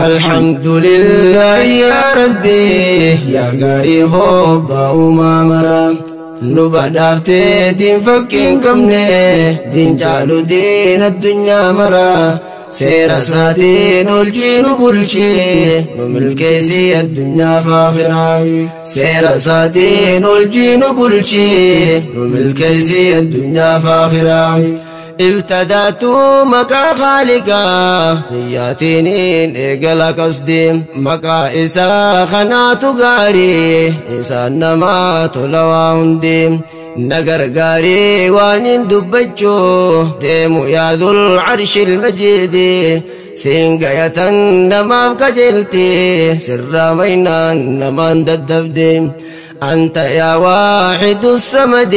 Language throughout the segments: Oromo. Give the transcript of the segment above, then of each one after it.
الحمد لله يا ربي يا غاري هوبا ومامرا نبدافت دين فكين كمني دين جالو دين الدنيا مرا سير ساتين والجين بلشي نملكيسي الدنيا فاخرة سير ساتين والجين بلشي نملكيسي الدنيا فاخرة ابتدأت مكا خالقا خياتينين اقلا قصدي مكا إسا خنات غاري إسا نما تلوى هندي نقر غاري وانين دبجو ديمو يا ذو العرش المجيد سينقية نما بكجلتي سر مينان نما نددبدي أنت يا واحد الصمد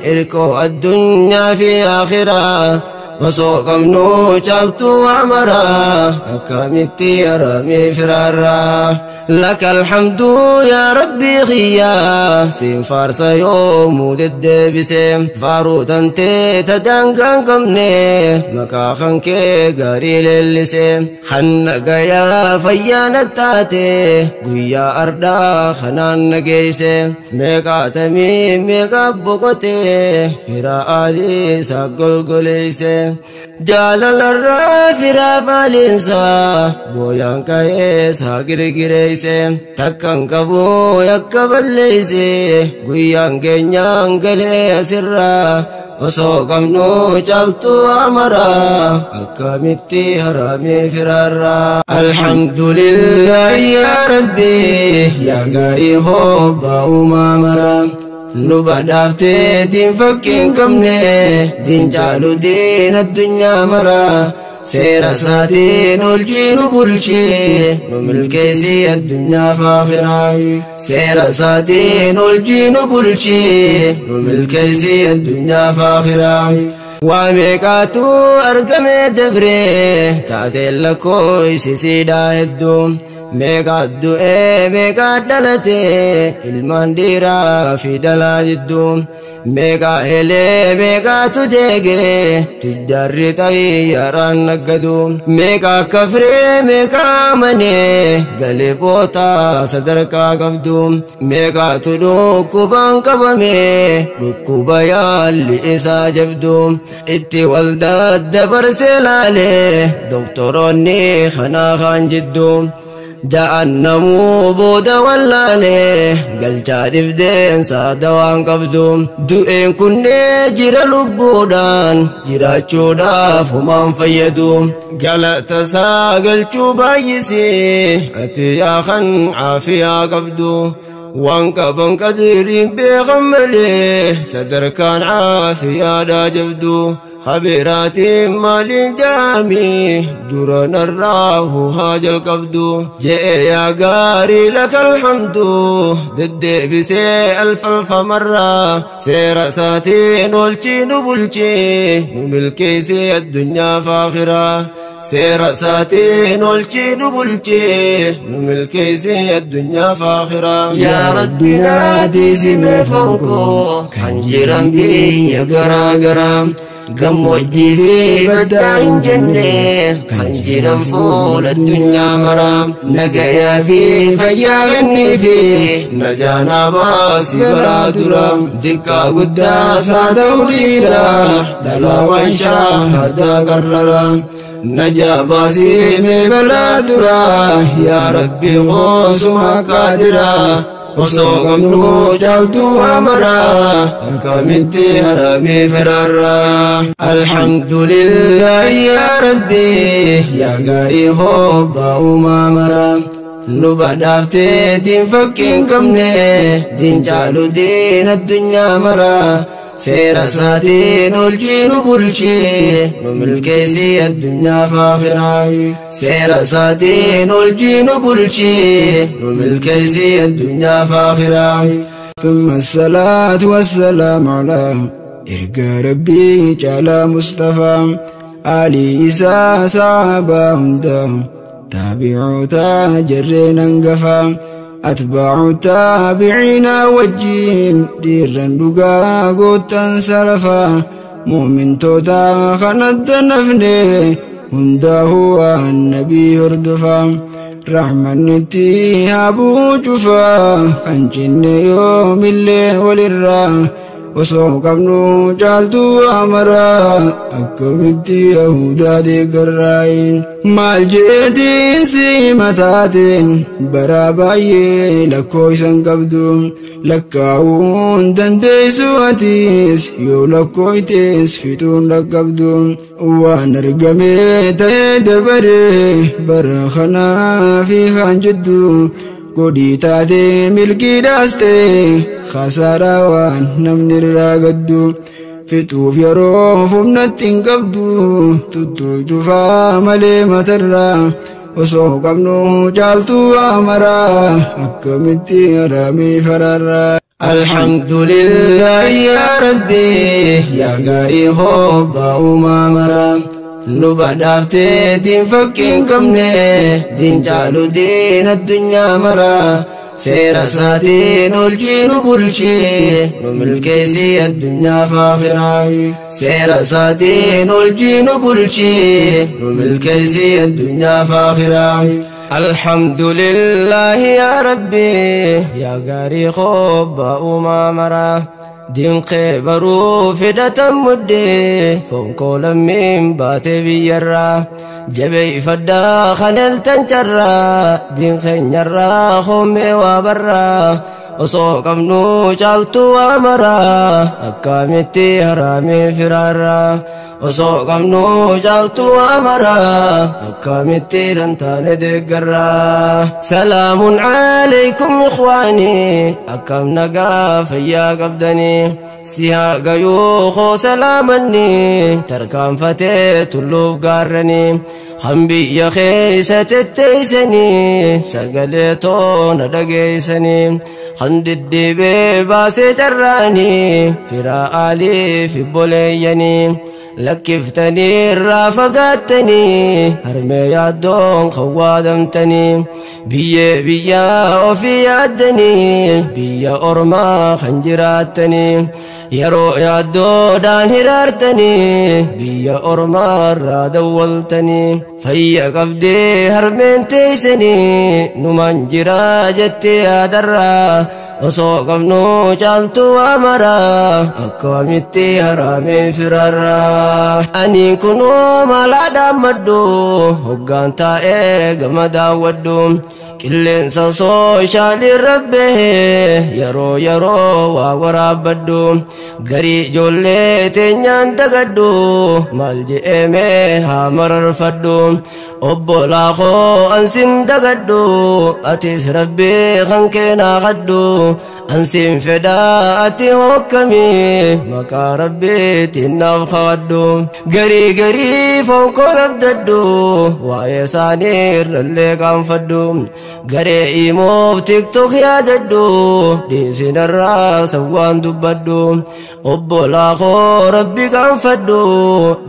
إركو الدنيا في آخرة وسوق منو شالتو أمرا أكامتي رامي فرارا لك الحمد يا ربي غيا سين فارس يوم دد بسيم فاروت انت تدنقن قمني مكاخن كي غاري للسيم خنق يا فيانا تاتي قويا أردا خنان نقيسي ميقا تميم ميقا بقتي فرا آلي ساقل قليسي جالل الرافرا فالإنسا بويان كايس هاقر قريسي تكن كبو يكبل ليسي قويان كينيان قلي سرا وسوقم نو جالتو أمرا أكامتي هرامي فرارا الحمد لله يا ربي يا غاري هوبا ومامرا نبدافت دين فكين كمني دين جالو دين الدنيا مرا سير ساتين والجين بلشي نملكيسي الدنيا فاخرة سير ساتين والجين بلشي نملكيسي الدنيا فاخرة وميقاتو أرقمي دبري تاتي لكوي سيسيدا هدو ميقات دوئي ميقات دلتي ilmaan dhiiraa fi dhalaa jidduu meeqa helee meeqaatu deegee tujjaarri xayyaaraan naggadu meeqa kafree meeqa amanee galee bootaa sadarkaa qabdu meeqaatu dhukkubaan qabamee dhukkuba yaalli isaa jabdu itti wal daddabarsee laalee doktoroonni kanaa kaan jiddu ja'annamuu booda wallaalee galchaa dhibdeensa dawaan qabdu du'een kunnee jira lubbuudhaan jiraachuudhaaf humaan fayyadu galata isaa galchuu baay'isee ati yaa kan caafiyaa qabdu waan qaban qadiriin beekan malee sadarkaan caafiyaadhaa jabdu خبيرات مال جامي درنا الراه هاج القبد جاء يا قاري لك الحمد ضد بسي ألف ألف مرة سير ساتين والشين بلشي ملكي سي الدنيا فاخرة سير ساتين والشين بلشي ملكي سي الدنيا فاخرة يا ربي نادي زمي فوقو كان جيران بي يا قرا قرا gammoojjii fi baddaa hin jenne kan jiran fuula addunyaa mara nagayaa fi fayyaa kennii fi najaanaa baasii baraa dura xiqqaa guddaa isaa ta'uu dhiira dhalaa waan shaahadaa qarrara najaa baasii mee balaa dura yaa rabbi qoosuma qaadira osoo qabnu caaltuu amaraa akkamitti haramee firaarraa alhamdulillah yaa rabbi yaa gaarii hobbaa uumamara nu badhaaftee diin fakkiin qabne diin caalu diin addunyaa maraa seera isaatiin olchii nu bulchee nu milkeessii addunyaa faafiraa seera isaatiin olchii nu bulchee nu milkeessii addunyaa faafiraa. ثم الصلاة والسلام على إرقى ربي على مصطفى علي إسا صحابة تابعوا تاجرين انقفا أتباع التابعين وجين ديرن دقا قوتن سلفا مؤمن توتا خند نفني Hundaa'uu waan nabii hordofaa. Rahmannitti habuu cufaa kan cinne yoomillee walirraa osoo qabnu caaltuu amaraa akkamitti yahudaa deeggarraayi. Maal jeetiin si mataateen bara baay'ee lakkoofsan qabdu lakkaa'uun dandeessu atis yoo lakkooftes fixuun dhaqqabdu waan argame ta'ee dabaree bara kanaa fi kan jiddu godhii taatee milkiidhaas ta'e khasaaraa waan namni irraa gaddu fixuuf yeroo humnatti hin qabdu tuttuutufaa malee matarraa osoo qabnu caaltuu amaraa akkamitti haramii fararraa. Alhamdulillah ya Rabbi yaa gaarii hobba uumamara nu badhaaftee diin fakkii hin qabne diin caalu diin addunyaa mara seera isaatiin olchii nu bulchee nu milkeessi addunyaa faakhiraa seera isaatiin olchii nu bulchee nu milkeessi addunyaa faakhiraa. Alhamdulillah ya Rabbi yaa gaarii hobba uumamara diinqee baruu fidhatan muddee fonkoo lammiin baatee biyyarraa jabeeffadhaa kaneltan carraa diin keenyarraa hoomee waa barraa osoo qabnu caaltuu waa maraa akkamitti haramee firaarraa osoo qabnu caaltuu waa maraa akkamitti tantaane deeggarraa. Salaamun alaykum ikhwaanii akkam nagaa fayyaa qabdanii si haa gayuu koo salaamanni tarkaanfatee tulluuf gaarranii kan biyya keessa tetteeysanii sagalee toona dhageeysanii kan diddiibee baasee carraanii firaa aalii fi boleeyyanii lakkiftanii irraa fagaattanii harmee yaaddoon kan waadamtanii biyyee biyya ofii yaaddanii biyya ormaa kan jiraattanii yeroo yaaddoodhaan hiraartanii biyya ormaa irraa dawwaltanii fayya qabdee harmeen teeysanii numan jiraa jettee yaadarraa osoo qabnu caaltuu amaraa akkamitti haramee firarraa. Ani kunoo maalaadhaan maddu hoggaan taa'ee gama daawwadhu qilleensa sooshaaliin rabbee yeroo yeroo waa waraabbadhu garii ijoollee teenyaan dagadhu maal je'eemee haa mararfadhu obbolaa koo ansin dagadhu atis rabbii kan keenaa qaddu ansin fedhaa ati hokkamii maqaa rabbiitiin naaf kawadhu garii garii foon koo abdadhu waa'ee isaanii irrallee qaanfadhu garee imoof tiktok yaadadhu dhiisinarraa sawwaan dubbadhu obbolaa koo rabbi qaanfadhu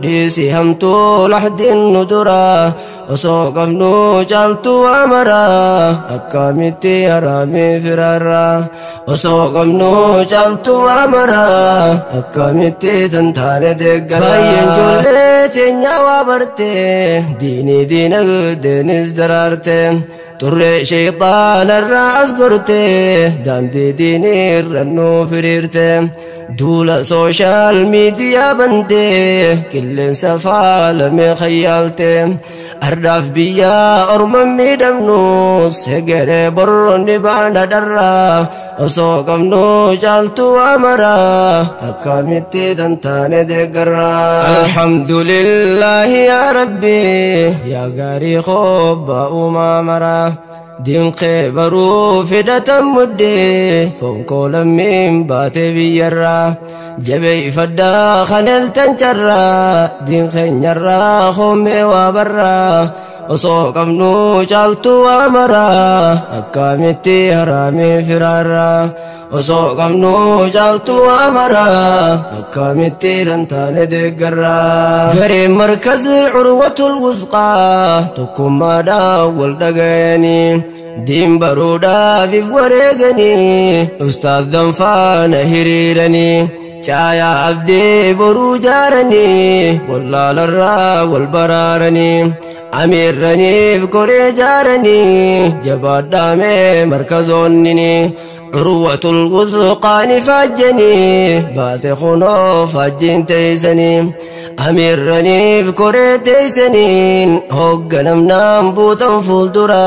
dhiisi hamtuu laxdiin nu duraa osoo qabnu caaltuu amaraa akkamitti haramee firaarraa osoo qabnu caaltuu amaraa akkamitti tantaane deeggaraa. Baay'een ijoollee teenyaa waa bartee diinii diinagdeenis daraarte turree sheexaanarraa as gortee daandii diinii irra nuu firiirte duula sooshaal miidiyaa bantee qilleensa faalamee khayyaalte ardaaf biyya orma miidhamnus hegeree borroonni baana dharraa osoo qabnu caaltuu amaraa akkamitti tantaane deeggarraa. Alhamdulillah ya Rabbi yaa gaarii hobba uumamaraa diinqee baruu fidhatan muddee fonkoo lammiin baatee biyyarraa jabeeffadhaa kaneltan carraa diin keenyarraa hoomee waa barraa osoo qabnu caaltuu amaraa akkamitti haramee firaarraa osoo qabnu caaltuu amaraa akkamitti tantaane deeggarraa. Gareen markazi curwatul wusqaa tokkummaadhaan wal dhagayanii diin baruudhaaf if wareeganii ustaazdan faana hiriiranii Caayaa abdii boruu jaaranii wallaalarraa wal baraaranii amiirraniif koree jaaranii jabaadhaamee markazoonnini Urwatul wusqaani faajjanii baate kunoo faajjiin teeysanii amiirraniif koree teeysaniin hoogganamnaan buutan fuuldura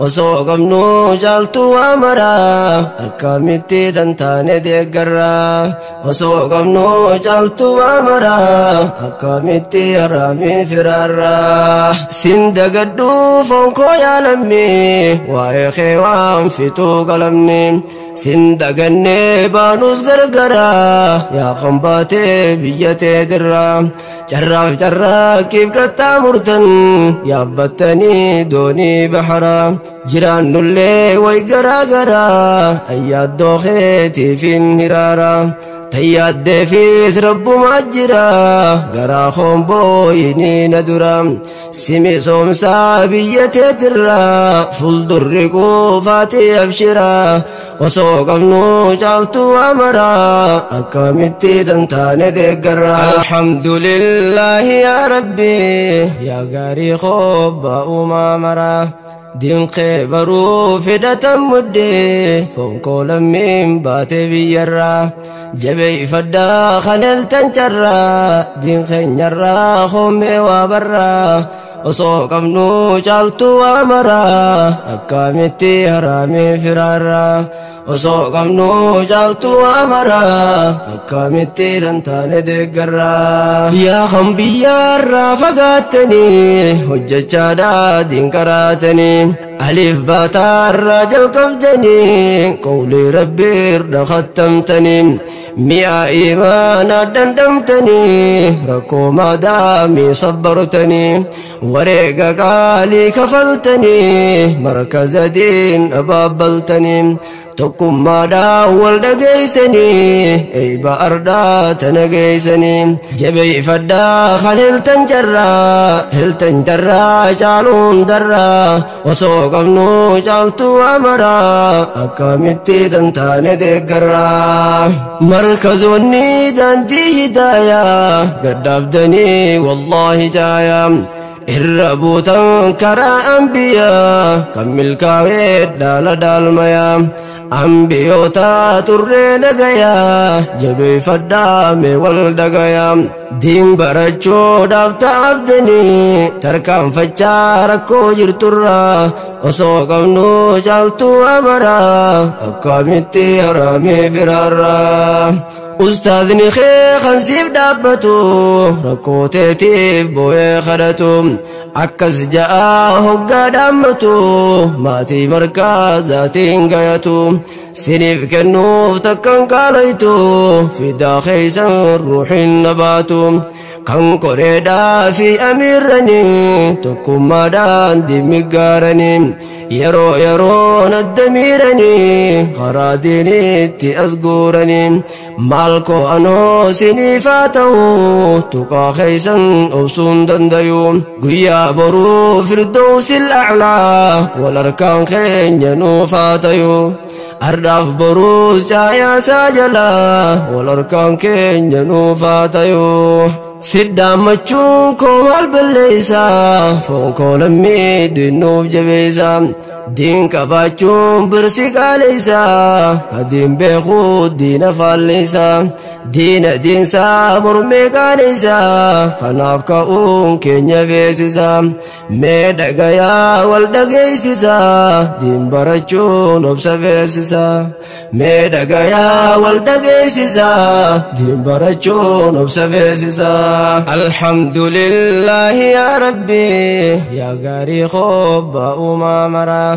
osoo qabnuu caaltuu amaraa akkamitti tantaane deeggarraa osoo qabnuu caaltuu amaraa akkamitti haraamii firaarraa sin dagadhuu foon koo yaalammi waa'ee kee waan fituu qalamni sin dagannee baanus gargaraa yaa kan baatee biyya teetirraa carraaf carraaqqiif qaxxaamurtan yaabbattanii doonii baharaa jiraannullee way garaa garaa ayyaaddoo keetiifin hiraaraa tayyaaddeefis rabbumaa jira garaa hombooyinii na dura simi soomsaa biyya teetirraa fuuldurri quufaati abshiraa osoo qabnuu caaltuu amaraa akkamitti tantaane deeggarraa alhamdulillaahi yaa rabbi yaa gaarii qobbaa uumaa maraa Dinqee baruu fidhatan muddee foon koo lammiin baatee biyyarraa jabeeffadhaa kaneltan carraa diinqeenyarraa hoomee waa barraa osoo qabnuu caaltuu waa maraa akkamitti haraamii firaarraa osoo qabnuu caaltuu waa maraa akkamitti tantaane deeggarraa yaa kan biyyaarraa fagaattanii hojjechaadhaa diinqaraatanii alif baataarraa jalqabdanii qawlii rabbiirra khattamtanii mi'a imaanaa dandamtanii rakkoo maadaamii sabbartanii wareega qaalii kafaltanii markaza diin abaabbaltanii tokkummaadhaan wal dhageeysanii eeyba ardaa tana geeysanii jabeeffadhaa kan hiltan jarraa hiltan jarraa caaluun darraa osoo qabnuu caaltuu amaraa akkamitti tantaane deeggarraa markazoonni daandii hidaayaa gaddaabdanii wallaahi jaayaa irra buutan karaa ambiyaa kan milkaa'ee dhaala daalmayaa ambiyoota turree nagayaa jabeeffadhaa mee wal dhagayaa diin barachuudhaaf ta'abdanii tarkaanfachaa rakkoo jirturraa osoo qabnuu caaltuu amaraa akkamitti haraamii firaarraa Ustaazni kee kan siif dhaabbatu rakkoo teetiif boo'ee kadhatu akkas ja'a hoggaa dhaammatu maatii markaa zaatiin gayatu siniif kennuuf takkan qaaloytu fidaa keeysan ruuxin nabaatu kan koreedhaa fi amiirranii tokkummaadhaan dimmiggaaranii yeroo yeroon adda miiranii karaa diinitti as guuranii maal koo anoo siniif haa ta'u tuqaa keeysan obsuun dandayu guyyaa boruu firdowsil a'laa wal harkaan keenya nuuf haa ta'u ardaaf boruus caayaasaa jalaa wal harkaan keenya nuuf haa ta'u siddaammachuun koo maal balleeysa foon koo lammii dinnuuf jabeeysa diin qabaachuun birsi qaaleysa ka diin beekuu diina faalleysa diina diinsaa mormee qaaneysa kanaaf ka'uun keenya feesisa mee dhagayaa wal dhageeysisa diin barachuun obsa feesisa mee dhagayaa wal dhageeysisa diin barachuun obsa feesisa alhamdulillaahi yaa rabbi yaa gaarii qobbaa uumaa maraa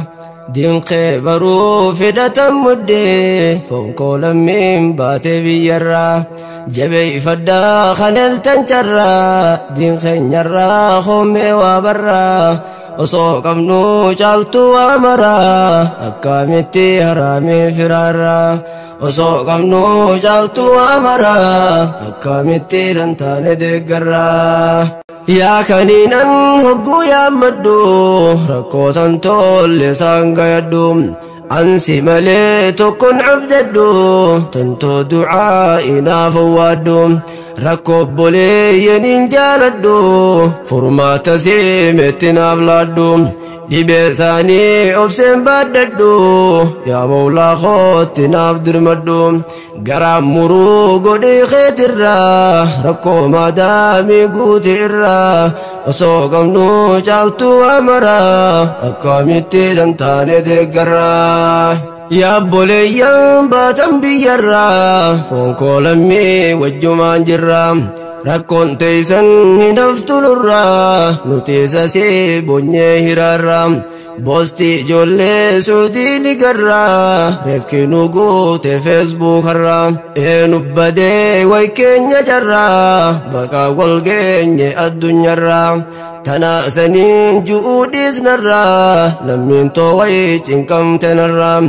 Dinqee baruu fidhatan muddee foon koo lammiin baatee biyyarraa jabeeffadhaa kaneltan carraa diinqeenyarraa hoomee waa barraa osoo qabnuu caaltuu waa maraa akkamitti haraamii firaarraa osoo qabnuu caaltuu waa maraa akkamitti tantaane deeggarraa yaa kaniinan hogguu yaammadhu rakkoo tan tolle isaan gayadhu Ansi malee tokkoon abdadhu tantoo du'aa fawwaadhu rakkoo obboleeyyaniin jaaladhu furmaata siimetti naaf laadhu dhibee isaanii obseen baadhadhu yaa Mawlaa kootti naaf dirmadhu garaan muruu godhee keetirraa rakkoo maadaamii guute irraa osoo qabnu caaltuu amaraa akkamitti tantaane deeggarraa. Yaa obboleeyyan baatan biyyarraa foon koo lammii wajjumaan jirraa rakkoon teessan hin haftu nurraa nuti sasii boonyee hiraarraa boosti ijoollee suutii ni garraa reefki nu guute feesbuukarraa eenu badee way keenya carraa baqaa wal geenye addunyaarraa tanaasaniin ju'uu dhiisnarraa lammiin too way cinqamtenarraa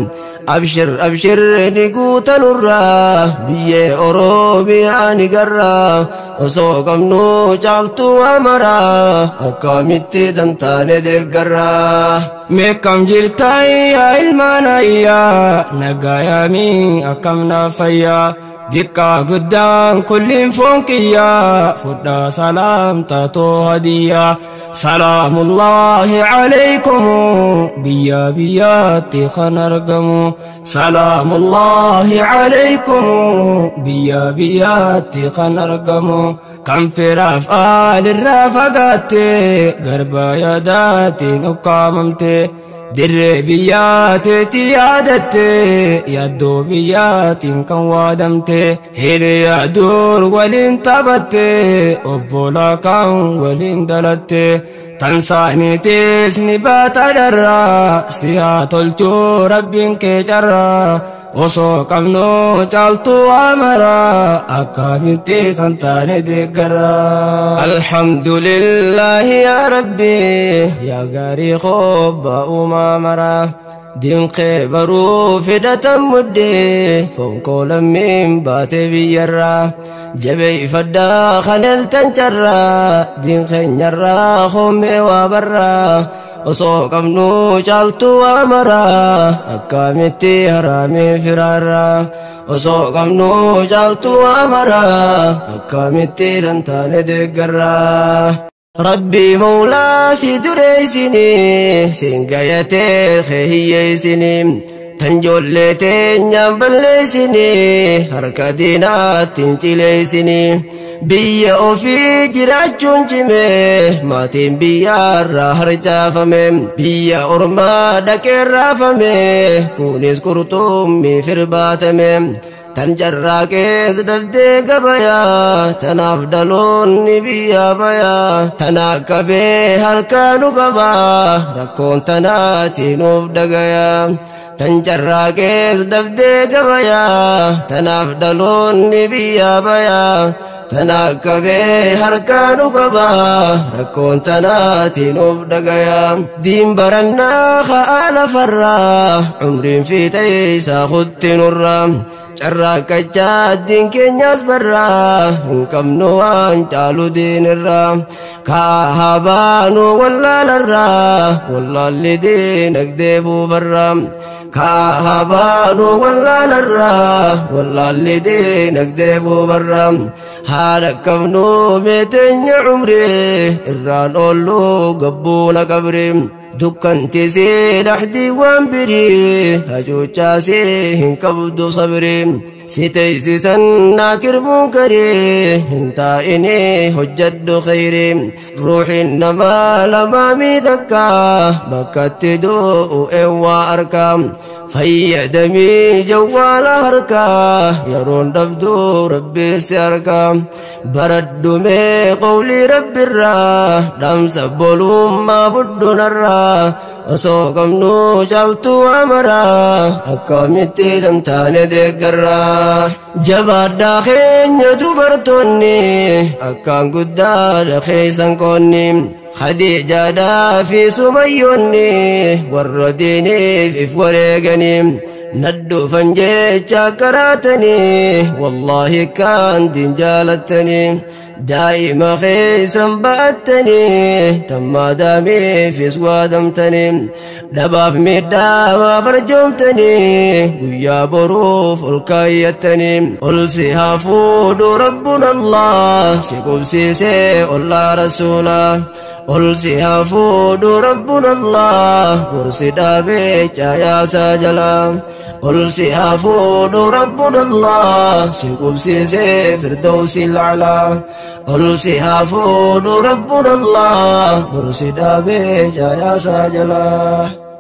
abshir abshir ni guutanurraa biyyee Oromiyaa ni garraa osoo qabnu caaltuu amaraa akkamitti tantaane deeggarraa. Meeqam jirtaa yaa ilmaan ayyaa nagayaamii akkam naaf fayyaa diqqaa guddaan kulliin foon kiyyaa fudhaa salaamtaa too hadiyyaa salaamullaahi alaykum biyya biyyaatti kan argamu salaamullaahi alaykum biyya biyyaatti kan argamu kan firaaf aalirraa fagaatte garba yaadaatiin ukkaamamte dirree biyyaateetti yaadatte yaaddoo biyyaatiin kan waadamte hiriyaa dur waliin taphatte obbolaa kan waliin dhalatte tansaaniitis ni baata dharraa si haa tolchuu rabbiin kee carraa osoo qabnu caaltuu amaraa akkamitti kan taane deeggaraa. Alhamdulillahi yaa Rabbi yaa gaarii qobba uumaa maraa dinqee baruu fidhatan muddee foon koo lammiin baatee biyyarraa jabeeffadhaa kaneltan carraa diinqeenyarraa hoomee waa barraa osoo qabnu caaltuu amaraa akkamitti haraamee firaarraa osoo qabnu caaltuu amaraa akkamitti tantaane deeggarraa. Rabbi Mawlaa si dureessinii siin gayatee hiyyeessinii tan ijoollee teenyaan balleessinii harka diinaatti hin cileessinii biyya ofii jiraachuun cimee maatiin biyyaarraa harcaafame biyya ormaa dhaqee raafame kunis qurxummii firbaatame. Tan carraaqees dabdee gabayaa tanaaf dhaloonni biyyaa bayaa tanaa qabee harkaa nu qabaa rakkoon tanaati nuuf dhagayaa tan carraaqees dabdee gabayaa tanaaf dhaloonni biyyaa bayaa tanaa qabee harkaa nu qabaa rakkoon tanaati nuuf dhagayaa diin barannaa ka'aa lafarraa umriin fiixee isaa kutti nurraa. Carraaqqachaa diin keenyas barraa hin qabnu waan caalu diinirraa kaa baanu wallaalarraa wallaalli diinagdee fuufarraa kaa baanu wallaalarraa wallaalli diinagdee fuufarraa haadha qabnu meeteenya umrii irraan oollu gabbuuna qabrii. Dukkantisee dhahdii waan birii hacuucaasee hin qabdu sabrii si teessisan naakir munkarii hin taa'inii hojjadhu khayrii ruuxiin namaa lamaa miidhakka bakkatti du'u eewwaa arkaa fayyadamii jawwaala harkaa yeroon dhabduu rabbii si harkaa baradhumee qawlii rabbirraa dhaamsa bolummaa fudhunarraa osoo qabnu caaltuu amaraa akkamitti tantaane deeggarraa. Jabaadhaa keenya dubartoonni akkaan guddaadha keessan qoonni Khadiijaadhaa fi Sumayyoonni warra diiniif if wareeganii nadhuufan jecha karaatanii wallaahi kaan diin jaalattanii Daa'ima keessan ba'attanii tammaa daamiifis waadamtanii dhabaaf miidhamaa farjoomtanii guyyaa boruuf ol kaayyattanii ol si haa fuudhu rabbuun Allah si qubsiisee ollaa rasuulaa. Ol si haa fuudhu rabbuun Allah gorsi dhaabee caayaasaa jalaa. Ol si haa fuudhu rabbuun Allah si qubsiisee firdawsi laclaa. Ol si haa fuudhu rabbuun Allah gorsi dhaabee caayaasaa jalaa.